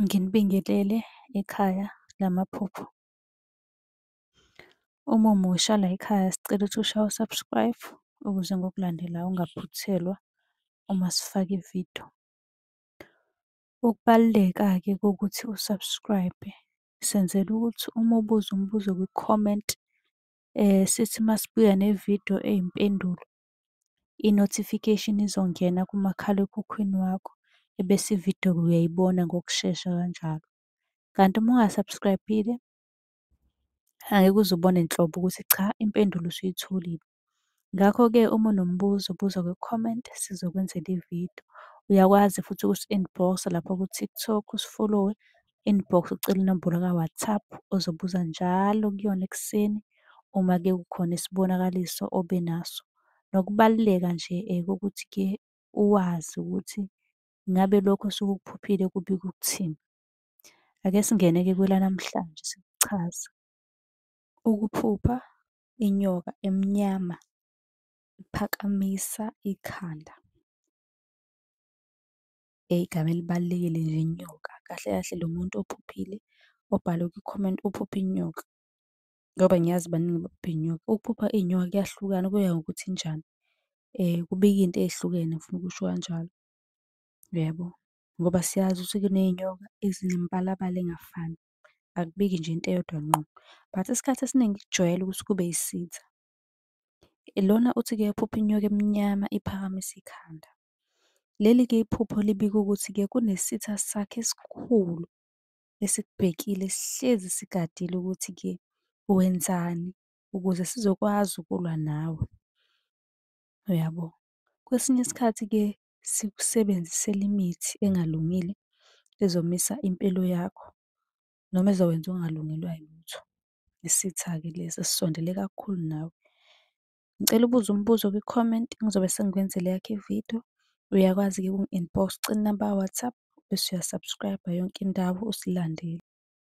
Nginibingelele ekhaya lamaphupho. Uma umusha layikhaya sicela ukuthi ushaye u-subscribe ukuze ngokulandelayo ungaphuthelwa uma sifaka ividiyo. Ukubaluleka-ke kokuthi u-subscribe-e, senzela ukuthi uma ubuza umbuzo kwi-comment, sithi uma sibuya nevidiyo eyimpendulo, i-notification izongena kumakhalekhukhwini wakho, ebese ividiyo-ke uyayibona ngokushesha kanjalo. Kanti uma unga-subscribe-ile, angeke uze ubone nhlobo ukuthi cha impendulo usuyitholile. Ngakho-ke uma unombuzo buza kwi-comment sizokwenzela ividiyo. Uyakwazi futhi ukusi-inbox-a lapha ku-TikTok usifolowe, inbox ucele inombolo ka-WhatsApp ozobuza njalo kuyona ekuseni uma-ke kukhona isibonakaliso obe naso. Nokubaluleka nje kokuthi-ke uwazi ukuthi ngabe lokhu osuke ukuphuphile kubika ukuthini. Ake singene-ke kwelanamhlanje sikuchaze. Ukuphupha inyoka emnyama iphakamisa ikhanda. Igama elibalulekile nje inyoka. Kahle kahle lo muntu ophuphile obhale kwi-comment uphuphe inyoka, ngoba ngiyazi baningi abaphupha iy'nyoka. Ukuphupha iy'nyoka kuyahlukana kuya ngokuthi injani. Kubika iy'nto ey'hlukene ngifuna ukusho kanjalo, uyabo? Ngoba siyazi ukuthi kuney'nyoka ezinemibalabala engafani, akubiki nje into eyodwa ngqo. But isikhathi esiningi kujwayele ukuthi kube yisitha. Lona uthi-ke uphupha inyoka emnyama iphakamise ikhanda. Leli-ke iphupho libika ukuthi-ke kunesitha sakhe esikhulu esikubhekile, esihlezi sigadile ukuthi-ke wenzani ukuze sizokwazi ukulwa nawe, uyabo? Kwesinye isikhathi-ke sikusebenzisela imithi engalungile ezomisa impilo yakho, noma ezokwenza ungalungelwa yilutho. Isitha-ke lesi esisondele kakhulu nawe. Ngicela ubuze umbuzo kwi-comment, ngizobe sengikwenzela eyakho ividiyo. Uyakwazi-ke ukungi-inbox ucele inamba ka-WhatsApp, bese uya-subscribe-a yonke indawo usilandele.